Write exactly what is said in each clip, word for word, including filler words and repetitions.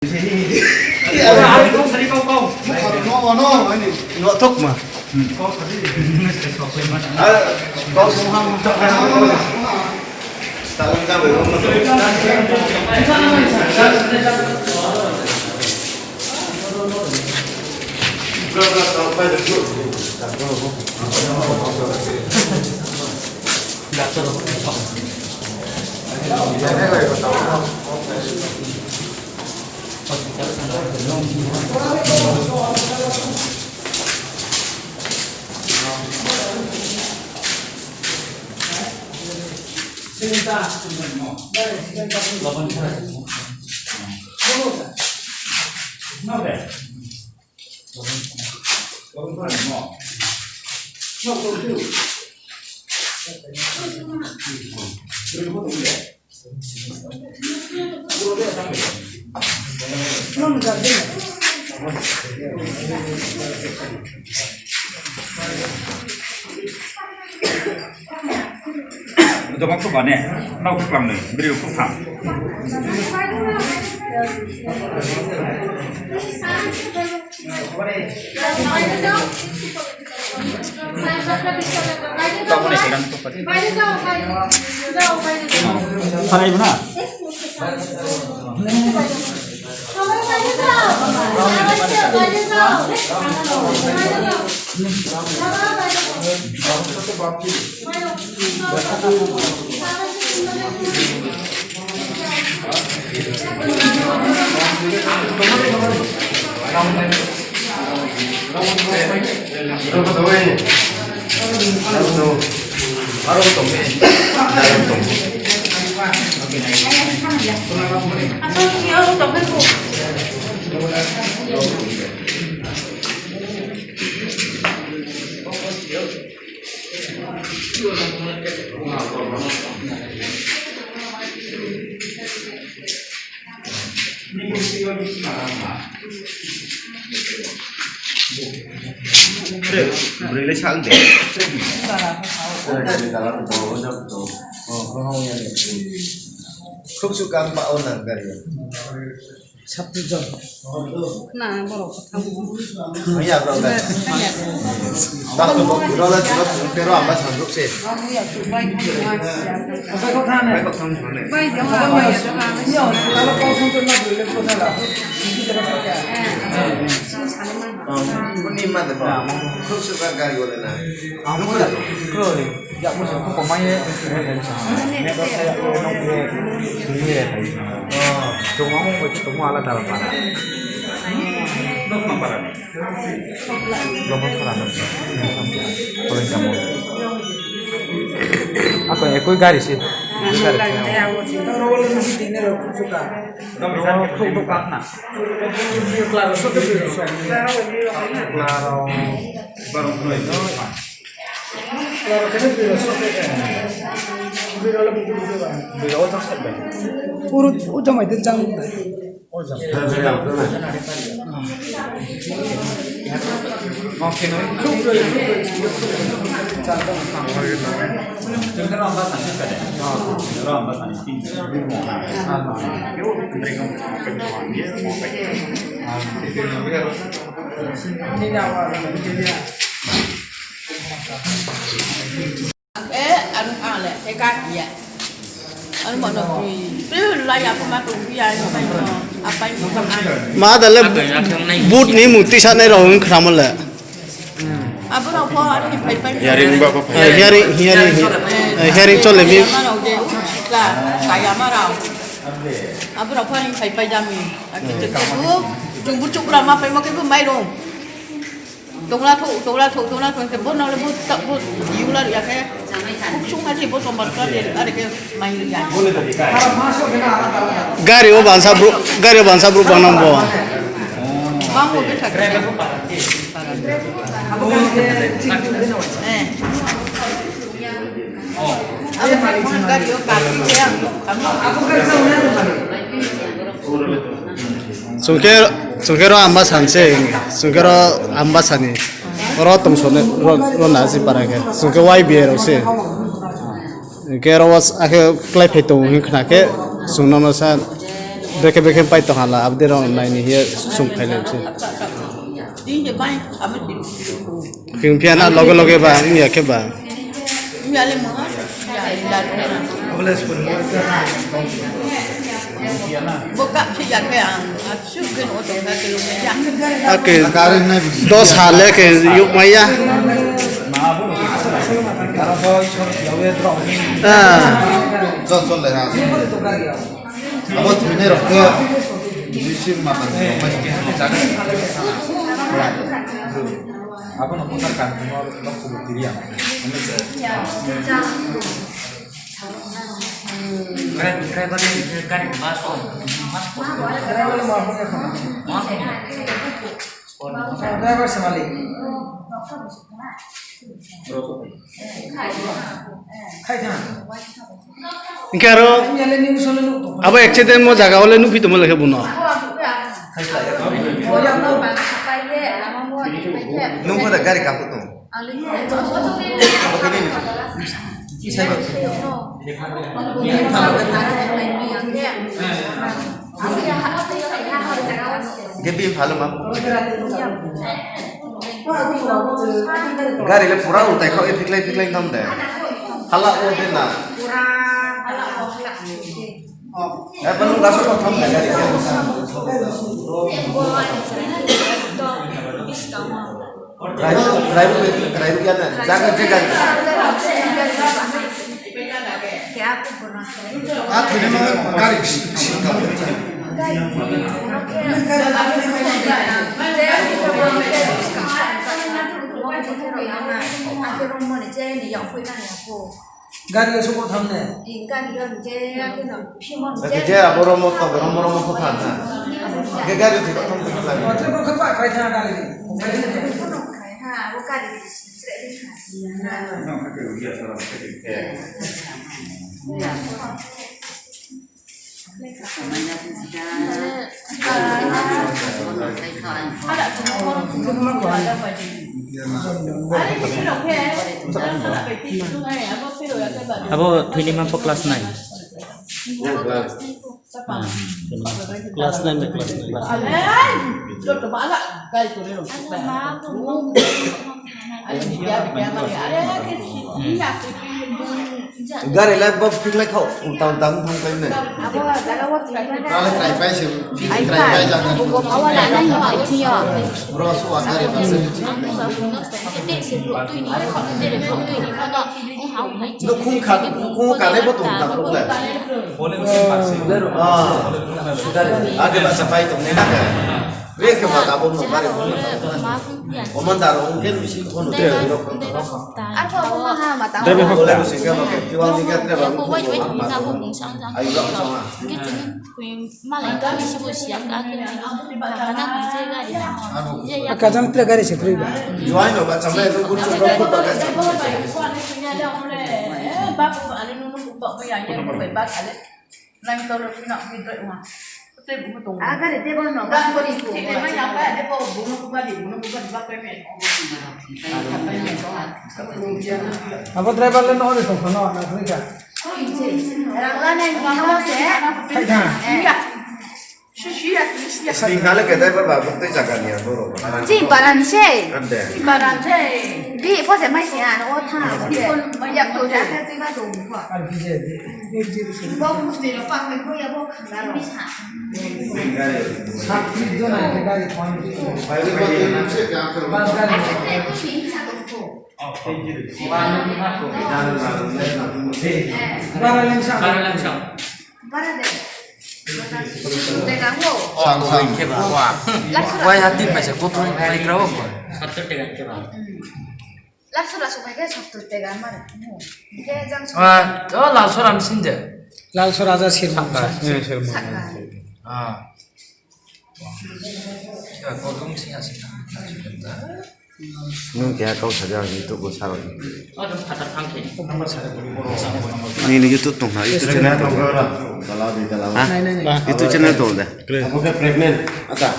Nukhung thokma. Jobab to bane, nau khe klamnwi, bwrwi kuk tham. Tamo ni sekarang tu pati. Sana ibu na. Bwrwi le sak de. Khuk su kang ba o nang gari. Sapni jon. Na, borok kwthang. Hanya bro, guys. Dak to bok, bro, la, bro, pero amba sanduk se. Bai kok thang mane. Bai jama. Ni ma de ba. Khuk su kang gari wala na. Amo da. Kro. Ya, mo se ko mai ye, ne do se ya, no ye, ye. Oh, to mo mo to mo ala dal para. Dok ma para ni. Dok ma para ni. Apa ekoi gari sih? Gari. Dok ma para ni. Klaro, sote klaro. Klaro. Klaro kene biro sote. Biro le buku buku ba. Biro o tak sote. Uru uta mai den jang. O jang. Eh, anu ale, eka ya. Anu mana kui. Pe la ya kuma tu ya ni pai no. Apa ni kuma. Ma dale but ni muti sa nai rong khramale. Abu rau pho ani pai pai. Hearing ba pho. Eh, hearing, hearing, eh, hearing chole mi. Ma rau de u chikla, kaya ma rau. Abu rau pho ani pai pai jami. Aki chekku, jumbu chukra ma pai ma ke bu mai rong. Tongla thok, tongla thok, tongla thok, ke bono le but, but, yula ya ke. Kuk sung aji but sombar ka de, are ke mai ya. Gari o bansa bro, gari o bansa bro bang nang bo. Bang bo bethak. Eh. Sungke, sungke ro amba sanse, sungke ro amba sani. Ro tong sone, ro, ro na si para ke. Sungke Y B A ro se. Ke ro was, ake klai phai tong hin khna ke, sung no no sa. Beke beke pai tong hala, abde rong nai ni hiya sung phai le se. King phiya na loge loge ba, wng ya khe ba. Ake dos hale ke yuk maya. Ah. Abo thwinai rok khe Jising mata ni rok bai se khe jaga. Abo no motor kan no no kubu tiri ang. Driver ni gari bus ko. Driver se malik. Khai thang. Hingke aro abo accident mo jaga ole nukphi tongmo lekhe buno. Nung pada gari kapu tong. Hingke bini phalo ma. Gari le pura utai khao, e phiklai phiklai tham de. Hala o de na. Eh, belum gaso ko tham de gari. Driver, driver, driver ya na. Jaga je gari. Ah, thwini mangwi gari. Gari le subo thamne. Gari le je abo romo to romo romo to thamna. Ke gari thik tham thik lai. Atre ko khapa khai thang gari. Abo thwini ma po class nine. Class nine, class nine. Gari lai bo phiklai khao, tang tang thang kai ne. Abo jaga wo trai pai se, trai pai jaga. Bro, so gari ba se. Nukhung kha, nukhung kha le bo tong ta khok le. Ah. Ade ba sa pai tong ne na ka. Re ke ma ta bo no bare. Komandar ong ke misi ko no. Arpha bo ma ha ma ta. Debe hok ta. Ayu ba so ma. Kajang tle gari se free ba. Join no ba chamle no kurchu no kurba ka. Ah, gari table no. Abo driver le no ore tong phano na free ka. Rang la nai ni mo se. Khai kha. Singkale kedai ba babu tei jaga ni abo ro. Chini paran se. Ande. Paran se. Bi po se mai se ano o tha. Yak to ja. Ar pije. Bo musti ro pa ko ya bo khana ro. Sat pis jona ke gari pon. Bai bai na se ka kar. Bas gari. Bara lengsa. Bara lengsa. Bara de. Degang ho. Sang, sang. Wai hati paisa kutung pai krawo ko. Sattur tega ke ba. Laksora so pai ke sattur tega mar. Ke jang so. Ah, oh, Lalsora am sinje. Lalsora ja sir. Saka, eh, sir. Saka. Ah. Saka, kodum si asi. Nwng keha kok sajak ang YouTube o sarok. Nini YouTube tong ha, YouTube channel tong. Ha? YouTube channel tong da. Abo khe pregnant. Ata.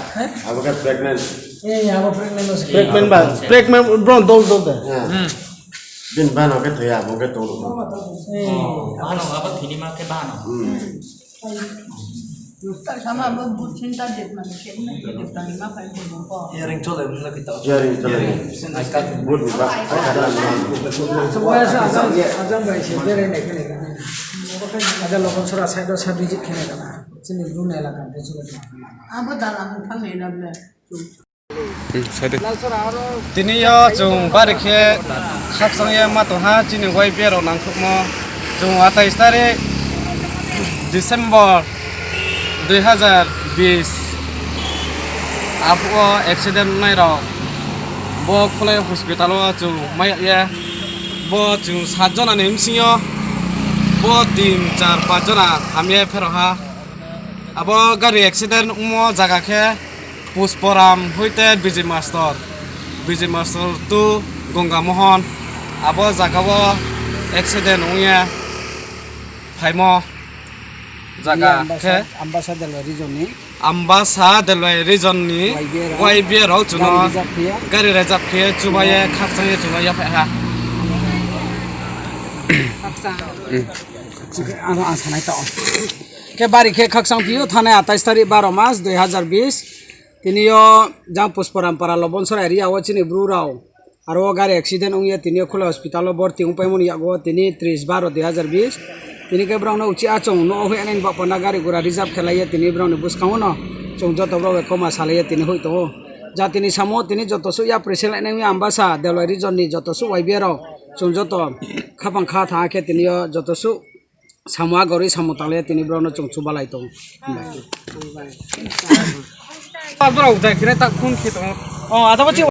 Abo khe pregnant. Eh, abo pregnant no se. Pregnant ba, pregnant bro dol dol da. Bin bano khe thoya, abo khe tong. Eh. Bano abo thini ma khe bano. Hmm. Sama bo but chinta det mane ke na ke det tani ma pai bo ko. Hearing chole mula kita. Hearing chole. Ai ka but ba. Ai ka da. Waya sa ajang ajang bai se bere ne kene kana. Ada lokon sora side o sa visit kene kana. Chini run elaka de chuga. Abo dalam thang ne na ble. Tini yo chwng bari khe khakchangya ma tongha chini Y B A rok nangkukmo. Chwng atais tarik December dui hazar bis, aphuru accident wngnai rok bo Khulai hospital o chwng maya ye. Bo chwng sat jona ni bsing yo bo tin char panch jona hamya pherok ha. Abo gari accident wngmo jaga khe Pusporam hoite Bijay Master, Bijay Master to Ganga Mohan, abo jaga o accident wngya phaimo jaga khe Ambasa Delwai region ni, Ambasa Delwai region ni Y B A rok. Y B A rok chuno gari reserve khe chubaye khakchangye chubaye phaiha. Ang, ang sanai ta. Khe bari khe khakchang phio thanai atais tarik baro mas dui hazar bis. Tini yo jang Pusporam para Lobonsora area o chini bru rao. Aro o gari accident wngya tini yo Khulai hospital o borti wngpaimani yago tini tris baro dui hazar bis. Tini khe borok no uchi achung no hoi ani bapana gari gura reserve khelaiya tini borok ni bwskango no chwng joto borok bai koma salaiya tini hoi tongo. Jatini samo tini joto su yapri selai nangya Ambasa Delwai region ni joto su Y B A rok chwng joto khapang kha thang khe tini yo joto su Samo agori samo talaya tini borokno chwng chubalai tongo. Borok utai kre tak phone khe tongo. Oh, ada bachi.